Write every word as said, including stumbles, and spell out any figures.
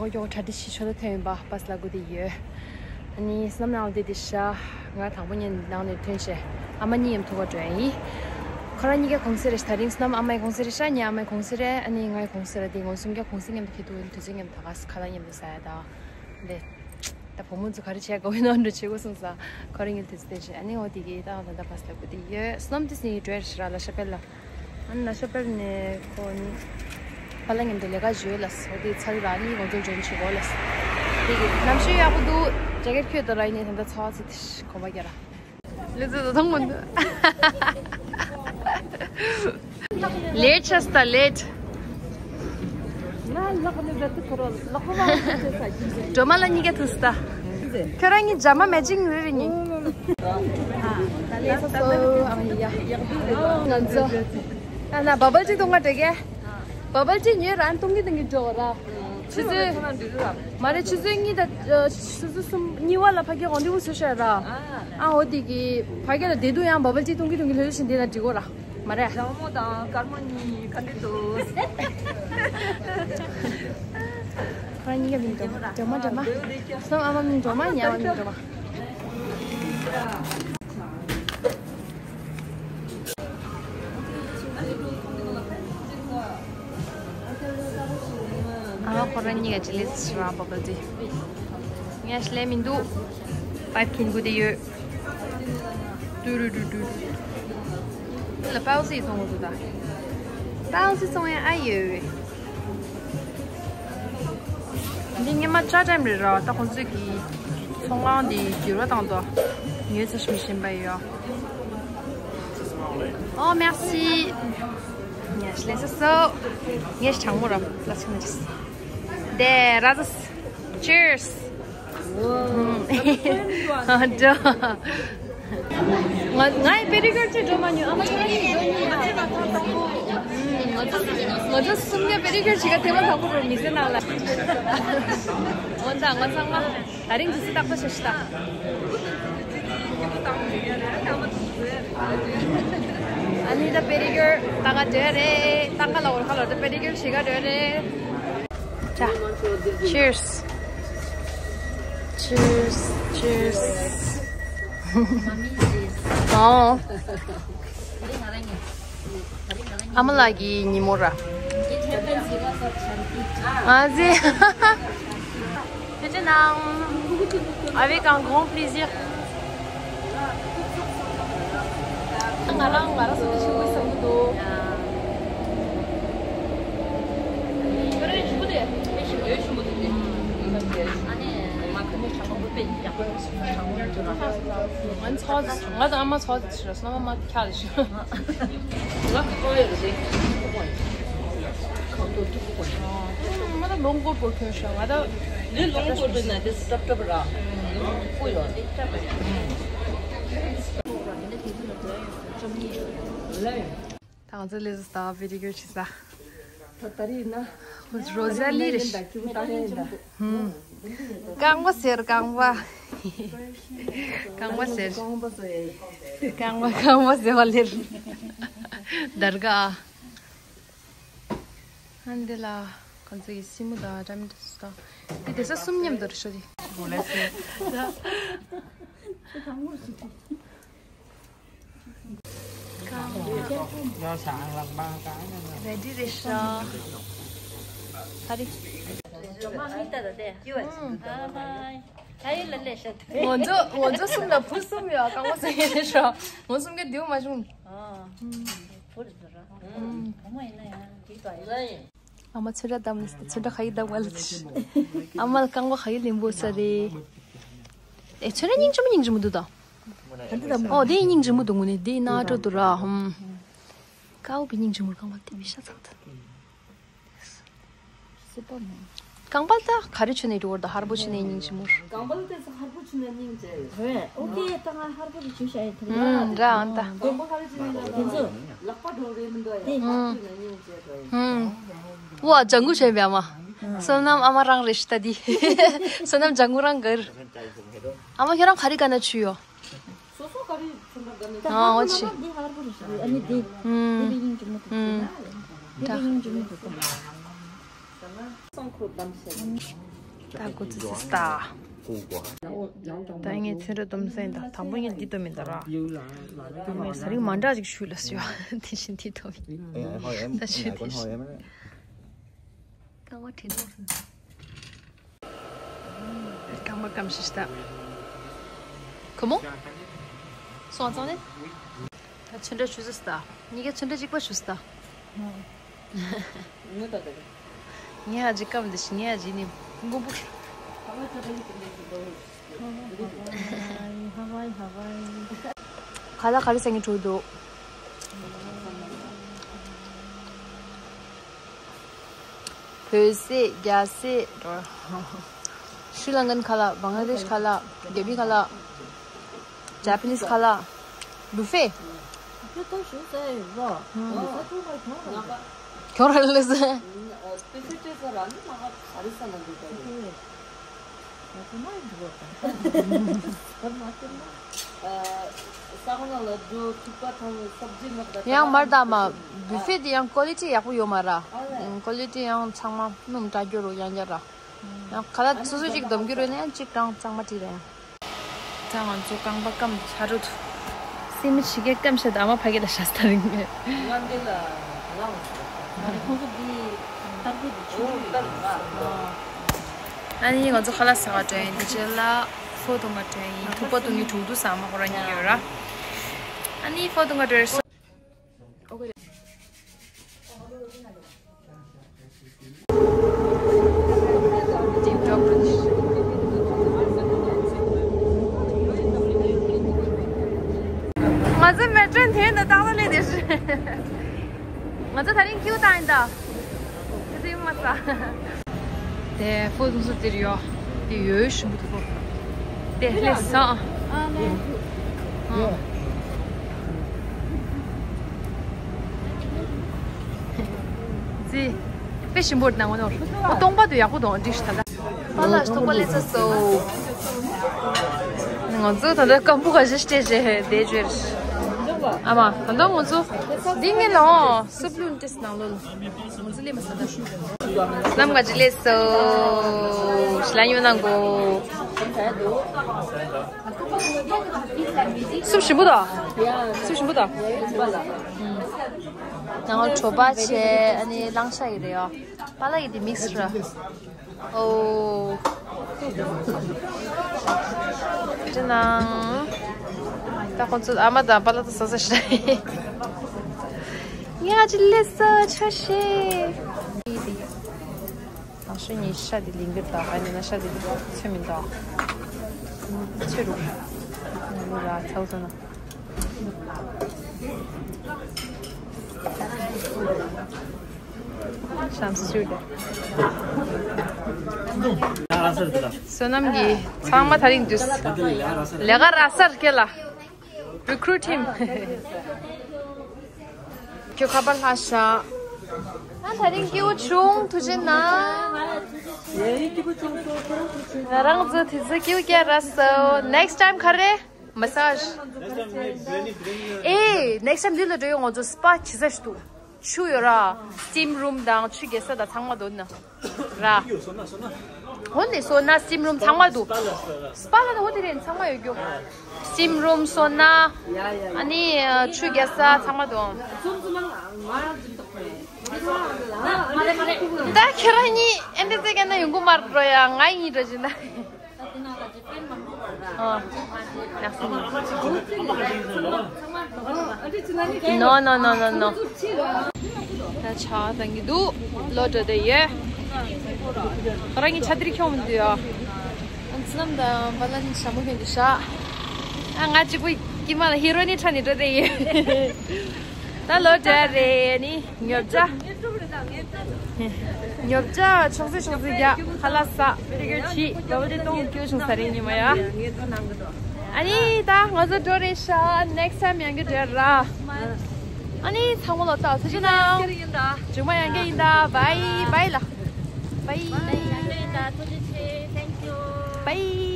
ཨོ་ཡོ་གྲ་སྒྲིག་ཞིག་ཆོ་ལོ་ཐོན་ཡིན་པ་པ་སི་ལ་སྒུག་བསྡད་ཡོད། ཨ་ནི་སྣམ་ནང་དེ་དེ་ཤ་ང་དང་པོ་ཉིན་ནང་ནས་ཐོན་བྱས་ཨ་མ་གཉིས་མཉམ་ཐུག་པ་འགྲོ་ཡིན། ཁོ་རང་གཉིས་ཀ་གུང་སེང་རེད་ཤག་དེ་རིང་སྣམ་ཨ་མའི་གུང་སེང་རེད་ཤག་ངའི་ཨ་མའི་གུང་སེང་རེད། ཨ་ནི་ངའི་གུང་སེང་རེད། དེ་ངོ་སུམ་རྒྱ་གུང་སེང་མཉམ་དུ་ཁེ་ཐུག་ཡིན། དུས་ཚོད་མཉམ་དུ་ད་ག་ས་ཁ་ལག་མཉམ་དུ་ཟ་ཡ་ད། འདི། ད་བུ་མོ་ཚོ་ག་རེ་བྱས་དགོས་ཡིན་ནོ་འདྲ་བྱེད་དགོས་སོང་ས། ཁོ་རང་ཉིད་དེ་ཚོ་དེ་བྱས་ཨ་ནི་འོ་དེ་གི་ད་ད་ད་བ་སི་ལ་སྒུག་བསྡད་ཡོད། སྣམ་དེ་སི་ནི་འགྲོ་ཡ་ར་ལ་ཤ་པེ་ལ། ཨ་ནི་ལ་ཤ་པེ་ནས་ཁོ་ནི་ཕ་ལ་མཉམ་དུ་ལས་ཀ་བྱོས་ལ་སོ་དེ་ཚ་ར་ནི་ང་ཚོ་འཇོན་ཆེ་གོ་ལ་སོ། དེ་གི་གནམ་གཤིས་ཡག་པོ་འདུག་ཇེ་ཀེ་ཊི་ཁྱོད་དོ་ར་ཡིན་ནས་ད་ད་ཚ་བ་ཚི་དེ་ཤི་གོམ་པ་རྒྱ་ར། ལུས་ཚོད་དོ་ཐང་མོ་འདུག་ལེ་ཊི་ཆ་སྟ་ལེ་ཊི། སྒྲོལ་མ་ལ་གཉིས་ཀ་ཐུག་སྟ། ཁྱོད་རང་གཉིས་ཇ་མ་མེ་ཅིང་རེ་རེ་གཉིས། ང་ཚོ་ན་ན་བ་བལ་ཅི་འཐུང་ག་འགྲོ་གས། བ་བལ་ཅི་ཉོས་རང་འཐུང་གི་འཐུང་གི་འགྲོ་ར། ཆུ་ཚོད། མ་རེད་ཆུ་ཚོད་གཉིས་དང་ཆུ་ཚོད་གསུམ་གཉིས་བར་ལ་ཕ་གི་རོན་དེ་བུ་བཟོས་ཤག་ར། ཨ་འོ་དེ་གི་ཕ་གི་ལ་བསྡད་དུས་ཡང་བ་བལ་ཅི་འཐུང་གི་འཐུང་གི་ལྷོད་ལྷོད་བཞིན་བསྡད་ན་འགྲིག་གོ་ར། མ་རེད། ལྕང་མོ་དང་དཀར་མོ་གཉིས་ག་འདྲ་འདུག་ཁོ་རང་གཉིས་ཀ་མིང་སྒྲོལ་མ་སྒྲོལ་མ་སྒྲོལ་མ། སོང་ཨ་མ་མིང་སྒྲོལ་མ་ངའི་ཨ་མ་མིང་སྒྲོལ་མ། ཨ་མ་ཁོ་རང་གཉིས་ཀ་ཅི་ལས་ཟེར་བ་བ་བལ་ཅི། ངས་ལས་མི་འདུག་པའིབ་ཁྱེར་དགོས་དེ་ཡོད། ཏུ་རུ་ཏུ་ཏུ། ལ་པའོ་སི་ཐོང་གོ་ཏུ་ད། པའོ་སི་སོང་ཡ་ཨ་ཡོད། འདི་ཉི་མ་ཅ་ཊེམ་རེད་ར། ད་ཁོང་ཚོས་ཀྱི་ཚོང་ཁང་འདི་འགྱུར་བ་བཏང་དོ། ཉོས་ཚར་ཤི་མི་ཤེས་པ་ཡོད། ཨོ་མེར་སི། ངས་ལས་སོ་སོ། ངས་གྲང་མོ་ར་ལ་ཆུ་མི་ཅིས། དེ་ར་ཟ། Cheers། འགྲོ། ང་ངའི་པེ་ཌི་ཀིར་ཅིག་འགྲོ་མ་མྱོང་། ཨ་མ་ཁྱེད་རང་གཉིས་འགྲོ་མྱོང་ཡ། ང་ཚོ་ང་ཚོ་གསུམ་ཀའི་པེ་ཌི་ཀིར་བྱེད་ག་དེ་མ་ཐག་པོ་འགྲོ་མི་ཟེར་ནང་ལ། འོ་ད་ང་ཚང་མ་ད་རིང་དུས་ཚོད་རྟག་པར་ཤོག་ཤི་ད། ཨ་ནི་ད་པེ་ཌི་ཀིར་ད་ག་འདོད་རེད། ད་ག་ལ་འོར་ཁ་ལོར་ད་པེ་ཌི་ཀིར་བྱེད་ག་འདོད་རེད། ཅ། Cheers། Cheers། Cheers། ཨོ། ཨ་མ་ལགས་ཀྱི་ཉིན་མོ་ར། ཨ་ཙི། ཁྱེད་ཀྱི་ནང་། Avec un grand plaisir། ང་རང་ང་རང་སུ་དེ་ཆུང་བའི་བསམ་གྱི་འདུག་ང་ཚོ་ང་དང་ཨ་མ་ཚོ་ཆི་ར་སོང་ཨ་མ་ཁྱག་ལ་ཞུ། ང་ཁོ་ཡོད་རེད། ང་ད་ལོང་གོར་པོ་ཁྱོད་ཤ་ང་ད། ལི་ལོང་གོར་པོ་ན་དེ་སྲབ་སྲབ་ར། པོ་ཡོད། ད་ང་ཚོ་ལས་སུ་ལྟ་བ་བི་ཌི་ཡོ་བྱེད་ས། ད་ད་རེས་ན། རོ་ཟ་ལི་རེད། ད་ཁྱུ་ད་རེས་ད། ཧུམ། རྐང་པ་ཟེར་རྐང་པ། རྐང་པ་ཟེར། རྐང་པ་ཟེར། རྐང་པ་རྐང་པ་ཟེར་བ་ལེར། དར་ག་ཨ་འདི་ལ་ཁོང་ཚོ་ཡི་སྲིན་མོ་དང་འདྲ་མི་འདྲ་སུ་དང་། འདི་དེ་ས་གསུམ་མཉམ་དུ་རེད་ཤོ་དེ། རེ་ཌི་རེད་ཤག་ད་རེད། ང་ཚོ་ང་ཚོ་གསུམ་ལ་བུ་གསུམ་ཡོད། རྐང་པ་ཟེར་ཡས་རེད་ཤག་ང་གསུམ་གའི་མདེའུ་མ་བྱུང་། ཨ་མ་ཚོན་ཁྲ་བཏབ་ང་ལ་ཚོན་ཁྲ་ག་གི་བཏབ་ང་ལ་དེ་ཤི། ཨ་མ་ལ་རྐང་པ་ག་གི་ལེན་པོ་ས་རེད། ཨེ་ཚོན་ཁྲ་སྙིང་རྗེ་མོ་སྙིང་རྗེ་མོ་འདུག་ད། ཨོ་དེ་སྙིང་རྗེ་མོ་འདུག་ངུ་ནི་དེ་ན་འགྲོ་འདུག་ར་ཧམ། ཀའུ་བི་སྙིང་རྗེ་མོ་རྐང་པ་དེ་མི་ཤ་ཚང་ད། སྲིད་པ་མོ། རྐང་པ་ད་ག་རེ་བྱུ་ནས་འགྲོ་བར་ད་ཧར་པོ་བྱུ་ནས་སྙིང་རྗེ་མོ། རྐང་པ་ལ་དེ་ཚོ་ཧར་པོ་བྱུ་ནས་སྙིང་རྗེ། རེད། ཨོ་ཁེ་ད་ང་ཧར་པོ་རེ་བྱུ་ཤ་ཡིན་ཐུབ་ན། ཨུམ་ར་ཨང་ད། དགོན་པ་ཧར་བྱུ་ནས་ལག་པ་འགྲོ་རེད་མི་འདུག་ཨེ། ཧར་པོ་བྱུ་ནས་སྙིང་རྗེ་དོ་ཡིན། ཨུམ། ཝ་ལྗང་གུ་བྱས་པས་ཨ་མ། བསོད་ནམས་ཨ་མ་རང་རེད་ཤི་ད་དེ། བསོད་ནམས་ལྗང་གུ་རང་གར། ཨ་མ་ཁྱོད་རང་ག་རེ་ག་ན་ཆུ་ཡོད། སོ་སོ་ག་རེ་ཚོན་ཁྲ་ག་ནས། ཨ་འོ་ཆི། འདི་ཧར་པོ་རེད་ཤག་ཨ་ནི་འདི། ཨུམ། འདི་རིང་ཇུ་མོ་འདུག་ཨུམ། འདི་རིང་ཇུ་མོ་འདུག་སང་ཁོ་བདམས་ཤག་ད་ཁོ་ཚོ་ཚིག་ད། ད་ངས་ཚོན་ཁྲ་སྡོམ་སེན་ད་དང་པོ་ངས་འདི་སྡོམ་མིན་ད་ར། དང་པོ་ངས་ས་རིང་མ་འདྲ་ཞིག་ཞུས་ལ་ཞུ་བ་དེ་བཞིན་འདི་སྡོམ་ཡིན། ད་ཞུ་དེ་བཞིན། རྐང་པ་བྲིས་འདུག་རྐང་པ་སྐམ་ཤིག་ཤི་ད། ཁོ་མོ། སོང་ཙང་ནས། ད་ཚོན་ཁྲ་ཞུ་ཟིག་ད། གཉིས་ཀ་ཚོན་ཁྲ་གཅིག་པ་ཞུ་ཟིག་ད། ངས་ད་ད། ངས་ཨ་ཅེ་སྐམ་འདི་ཞིག་ངས་ཨ་ཅེ་ནི་མགོ་འབུར། ཁ་ལག་ག་རེ་ཟ་ངེ་འགྲོ་འདུག་བོད་ཟས། རྒྱ་ཟས། ཤྲི་ལང་ཀན་ཁ་ལག་བང་ལ་དེཤ་ཁ་ལག་རྒྱ་མི་ཁ་ལག་ཇ་པ་ནིས་ཁ་ལག་བུ་ཧྥེ། ཁྱོད་ཐོག་ཞུ་ཟེར་ཡོད་པ། ཟ་ཐུབ་པ་གྱོང་ར། གྱོང་ར་ལ་ཟེར། ཡང་མར་དང་མ་བུ་ཧྥེ་དེ་ཡང་ཀོ་ལི་ཊི་ཡག་པོ་ཡོད་མ་ར། ཀོ་ལི་ཊི་ཡང་ཚང་མ་སྣུམ་དྲག་རྒྱུ་རུ་ཡང་རྒྱ་ར། ཡང་ཁ་ལག་སོ་སོ་གཅིག་སྡོམ་རྒྱུ་རེད་ན་ཡང་གཅིག་གྲངས་གཙང་མ་བྲིས་རེད་ཡང་། ད་ང་ཚོ་རྐང་པ་སྐམ་ཚར་རུ་ཐུ། སེ་མི་ཕྱི་གའི་སྐམ་ཤ་དང་ཨ་མ་ཕ་གི་ལ་ཤ་སྟ་རིང་མེད། ང་འདི་ལ་ལངས་སོང་། ཁོང་ཚོ་འདི་ཏར་པོ་འདི་ཆུ་འདི་ཡོད་ལ། ཨ་ནི་ང་ཚོ་ཁ་ལག་ཟ་བ་དྲན་ཡིན། དེ་རྗེས་ལ་ཕོ་བཏུང་བ་དྲན་ཡིན། ཐུག་པ་བཏུང་གི་དྲུག་ཏུ་ཟ་མ་ཁོ་རང་ཉིད་ཡོད་ར། ཨ་ནི་ཕོ་བཏུང་བ་དྲན་སོང་། ང་ཚོ་མེ་ཊྲོན་དེ་ནས་ཏག་ཏག་སླེབས་བསྡད་ཤག་ང་ཚོ་ད་རིང་ཀིའུ་བཏང་ཡིན་ད། ཁ་སང་མ་ཟ། དེ་ཕོ་བཏུང་ས་དེར་ཡོད། དེ་ཡོད་ཞིམ་པོ་འདུག་གོ། དེ་ལྷས་སོང་། ཨ། ཙི། དཔེ་ཞིམ་པོ་འདུག་ནང་ངོ་ནོར། ཨོ་སྟོང་པ་དུ་ཡག་པོ་འདུག་འགྲིག་ཤག་ད་ལྟ། པཱ་ལགས་སྟོང་པ་ལས་ཚ་སོ། ང་ཚོ་ད་ལྟ་སྐམ་པོ་ག་ཞིག་སྤྲད་རྗེས་བསྡད་བརྗོད། ཨ་མ་ད་ལྟ་ང་ཚོ་འདི་ངས་ལོ་སུབ་ལུན་ཏེས་ནང་ལོ། ང་ཚོ་ལས་མ་ས་ད། ནམ་ག་ཅི་ལས་སོ། ཤི་ལ་ཉོ་ནང་གོ། སུབ་ཞིམ་པོ་དང་། སུབ་ཞིམ་པོ་དང་། ནང་གྲོ་པ་བྱས་ཨ་ནི་གླང་ཤ་ཡི་རེད་ཡོ། པཱ་ལགས་ཀྱི་དེ་མིག་སི་ར། ཨོ། ཅི་ནང་། ད་ཁོང་ཚོ་ཨ་མ་དང་པཱ་ལགས་ད་ཟ་ཟ་ཤི་ར། ངས་ཨ་ཅི་ལས་ས་ཆ་ཤེས། དང་ཤོས་ཉིད་ཤ་འདི་ལིང་གི་དང་ཨ་ནི་ན་ཤ་འདི་ཚོད་མི་འདུག་ཚོད་རུང་། ང་ལ་ཚ་བོ་ཚ་ན། བསོད་ནམས་ཀྱིས་ཚང་མ་ད་རིང་འདུས། ལས་ཀ་རག་སར་སྐྱེལ་ལ། Recruit him. ཁྱོད་ཁ་པར་ལྷག་ཤག་ང་ད་རིང་སྐྱིད་པོ་བྱུང་། ཐུགས་རྗེ་གནང་། ང་རང་ཚོ་དེ་ཚོ་སྐྱིད་པོ་སྐྱེ་ར་སོ། Next time ག་རེ། Massage. ཨེ། Next time འདི་ལ་འགྲོ་ཡོང་། ང་ཚོ་སི་པ་ཇི་ཟ་ཞིག་འདུག་ཆུ་ཡོད་ར། Steam room དང་ཆུ་རྒྱག་ས་དང་ཚང་མ་འདུག་ན། ར། འོ་ནི་སོ་ན་སི་ཊིམ་རུམ་ཚང་མ་འདུག་སི་པ་ལ་ནི་འོ་དེ་རེད། ཚང་མ་ཡོད་རྒྱུ། སི་ཊིམ་རུམ་སོ་ན། ཨ་ནི་ཆུ་རྒྱག་ས་ཚང་མ་འདུག་ད་ཁྱེད་རང་གཉིས་ཨེ་འདྲ་ཟེར་ག་ན་ཡོང་གི་མ་རེད་རོ་ཡ། ང་གཉིས་འགྲོ་བཞིན་ད། ཨ། No, no, no, no, no. ད་ཆ་བཏང་གི་འདུག་ལོ་འགྲོ་དེ་ཡོད། ང་རང་གི་ཆ་དེར་ཁྱོང་མི་འདུག་ཡ། ཨ་ཙི་ནམ་དང་བ་ལ་ནི་ཞྭ་མོ་ཕན་འདུག་ཤག་ཨ་ང་གཅིག་པུ་ཀྱི་མ་ལ་ཧི་རོ་ནི་ཁྲ་ནི་འགྲོ་དེ་ཡོད། ད་ལོ་འགྲོ་རེད་ནི། ཉོབ་ཇ། ཉོབ་ཇ་ཆོག་སེ་ཆོག་སེ་རྒྱག་ཁ་ལག་ཟ། ཕི་གར་བྱེད། བ་བ་དེ་གཏོང་སྐྱོ་བྱུང་ས་རེད་ཉི་མ་ཡ། ཨ་ནི་ད་ང་ཚོ་འགྲོ་རེད་ཤག next time ཡང་གི་འགྲོ་ར། ཨ་ནི་ཚང་མ་ལོ་ཏོག་ཐུགས་རྗེ་གནང་། མཇུག་མ་ཡང་གི་ཡིན་ད། Bye bye ལ། Bye bye.